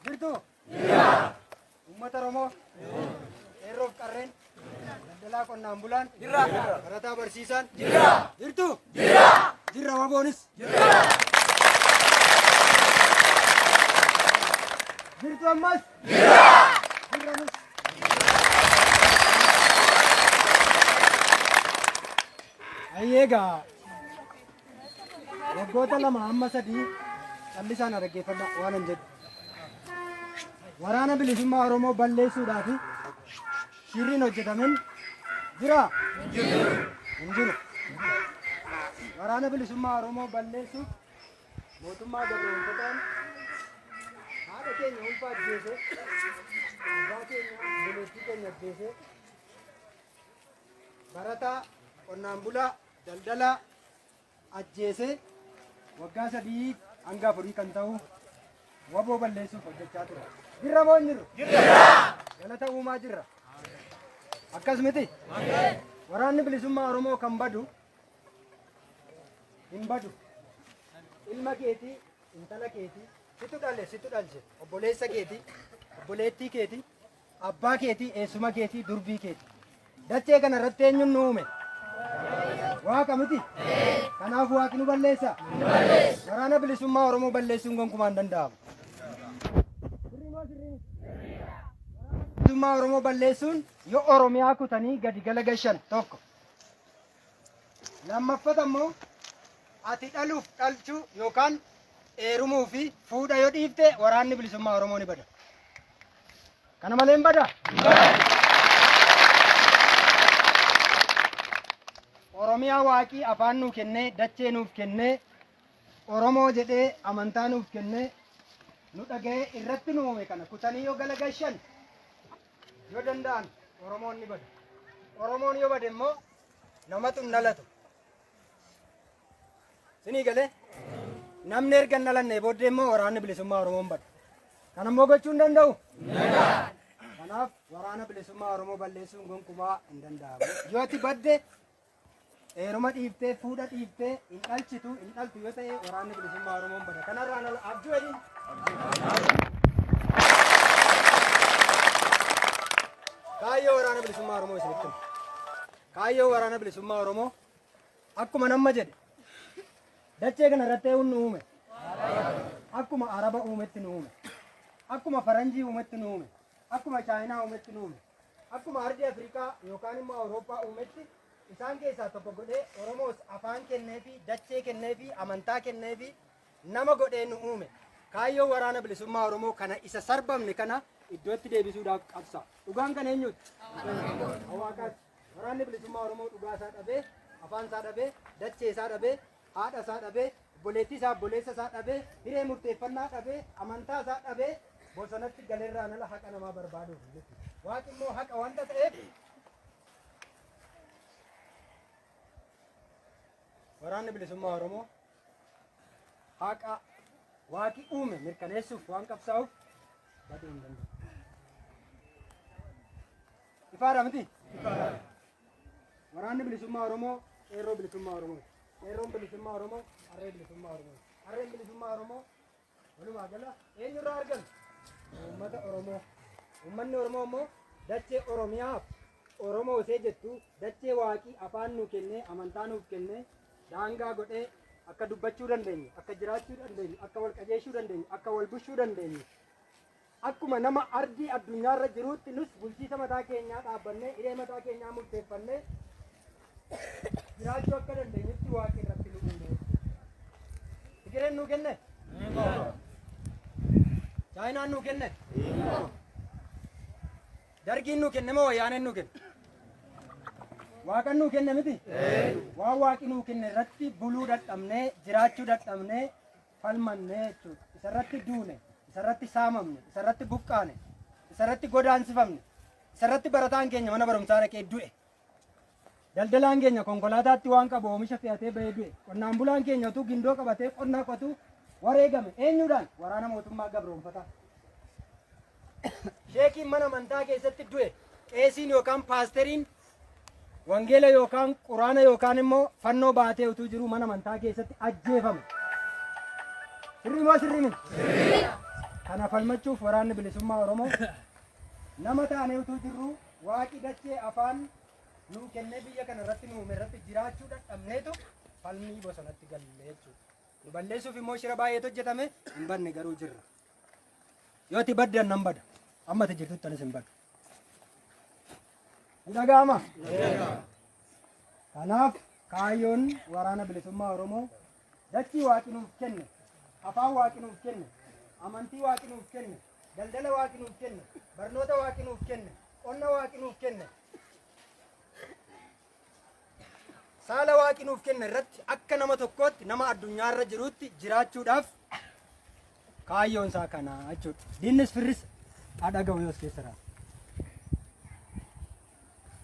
Jirtu? Uummata Oromoo? Qeerroof qarreen? Daldalaa qonnaan bulaan? Barataa barsiisaan? Jirtu? Jirra waboonis? Jirtu ammas? Jirra nus? Ayyeegaa waggoota 2 amma 3 callisaan dhaggeeffadha waan an jedhu. Waraana bilisummaa Oromoo balleessuudhaaf shirriin hojjetamen jira? Hin jiru. Waraana bilisummaa Oromoo balleessuuf mootummaa gabroonfataan haadha keenya ulfa ajjeese, abbaa keenya obboleettii keenya ajjeese, barataa, qonnaan bulaa, daldalaa ajjeesee waggaa 3 hanga 4 kan ta'u waboo balleessuuf hojjechaa ture. Jirra moo hin jirru? Galata uumaa jirra. Akkas miti? Waraanni bilisummaa Oromoo kan badu hin badu. Ilma keetii, intala keetii, situ dhale, situ dhalche, obboleessa keetii, obboleettii keetii, abbaa keetii, eessuma keetii, durbii keetii. Dachee kana irratti eenyuun nu uume? Waaqa miti? Kanaaf waaqni nu balleessa? Waraana bilisummaa Oromoo balleessuun gonkumaa hin danda'amu. Bilisummaa Oromoo balleessuun yoo Oromiyaa kutanii gadi galagashan tokko. Lammaffata immoo ati dhaluuf dhalchuu yookaan eerumuu fi fuudha yoo dhiifte waraanni bilisummaa Oromoo ni bada. Kana malee hin bada? Oromiyaa waaqii afaan nuu kennee, dachee nuuf kennee, Oromoo jedhee amantaa nuuf kennee, nu dhaga'ee irratti nu uume kana kutanii yoo galagashan yoo danda'an Oromoon ni bada. Oromoon yoo bade immoo namatu hin dhalatu. Sinii galee? Namni erga hin dhalannee booddee immoo waraanni bilisummaa Oromoon bada. Kana immoo gochuu hin danda'u? Kanaaf waraana bilisummaa Oromoo balleessuun gonkumaa hin danda'amu. Yoo ati badde heeruma dhiiftee fuudha dhiiftee hin dhalchitu hin dhaltu yoo ta'e waraanni bilisummaa Oromoon bada. Kanarraan ala abjuu jedhiin. Kaayyoo waraana bilisummaa Oromoo isinitti hima. Kaayyoo waraana bilisummaa Oromoo akkuma namma jedhe dachee kana irratti eenyuun nu uume? Akkuma Araba uumetti nu uume. Akkuma Faranjii uumetti nu uume. Akkuma Chaayinaa uumetti nu uume. Akkuma ardii Afrikaa yookaan immoo Awurooppaa uumetti isaan keessaa tokko godhee Oromoos afaan kenneefi, dachee kenneefi, amantaa kenneefi nama godhee nu uume. Kaayyoo waraana bilisummaa Oromoo kana isa sarbamne kana iddootti deebisuudhaaf qabsa. Dhugaan kan eenyuti? Hawaaqaati. Waraanni bilisummaa Oromoo dhugaa isaa dhabee, afaan isaa dhabee, dachee isaa dhabee, haadha isaa dhabee, obboleettii isaa obboleessa isaa dhabee, hiree murteeffannaa dhabee, amantaa isaa dhabee bosonatti galerraan ala haqa namaa barbaaduuf miti. Waaqi immoo haqa wanta ta'eef waraanni bilisummaa Oromoo haqa waaqi uume mirkaneessuuf waan qabsaa'uuf baduu hin danda'u. Ifaadha miti? Waraanni bilisummaa Oromoo qeerroo bilisummaa Oromoo. Qeerroon bilisummaa Oromoo qarree bilisummaa Oromoo. Qarreen bilisummaa Oromoo walumaa gala eenyurraa argame? Uummata Oromoo. Uummanni Oromoo immoo dachee Oromiyaaf Oromoo isee jettu dachee waaqii afaan nuu kennee amantaa nuuf kennee daangaa godhee akka dubbachuu dandeenyu, akka jiraachuu dandeenyu, akka wal qajeelchuu dandeenyu, akka wal bushuu dandeenyu Akkuma nama ardii addunyaarra jiruutti nus bulchiisa mataa keenyaa dhaabbannee hiree mataa keenyaa murteeffannee jiraachuu akka dandeenyutti waaqni irratti nu uume. Tigireen nuu kenne? Chaayinaan nuu kenne? Dargiin nuu kenne moo wayyaaneen nuu kenne? Waaqan nuu kenne miti? Waan waaqi nuu kenne irratti buluu dadhabnee jiraachuu dadhabnee falmanne jechuudha. Isarratti duune, isarratti saamamne, isarratti buqqaane, isarratti godaansifamne, isarratti barataan keenya mana barumsaa dhaqee du'e. Daldalaan keenya konkolaataatti waan qabu oomisha fe'atee bahee du'e. Qonnaan bulaan keenya utuu gindoo qabatee qonna qotu wareegame. Eenyuudhaan? Waraana mootummaa gabroonfataa. Sheekiin mana amantaa keessatti du'e. Qeesiin yookaan paasteriin Wangeela yookaan Quraana yookaan immoo fannoo baatee utuu jiruu mana amantaa keessatti ajjeefame. Sirrii moo sirrii miti? Kana falmachuuf Waraanni Bilisummaa Oromoo nama taanee utuu jirruu waaqi dachee afaan nuu kennee biyya kana irratti nu uume irratti jiraachuu dadhabneetu falmii bosonatti galle jechuudha. Nu balleessuuf immoo shira baay'eetu hojjetame hin badne garuu jirra. Yoo ati badde an nan bada. Amma ati jirtutti anis hin badu. Ni dhaga'ama? Kanaaf kaayyoon waraana bilisummaa Oromoo dachii waaqi nuuf kenne, afaan waaqi nuuf kenne, amantii waaqi nuuf kenne, daldala waaqi nuuf kenne, barnoota waaqi nuuf kenne, qonna waaqi nuuf kenne, saala waaqi nuuf kenne irratti akka nama tokkootti nama addunyaarra jiruutti jiraachuudhaaf kaayyoon isaa kana jechuudha. Diinnis firris haa dhaga'u yoo as keessa raate.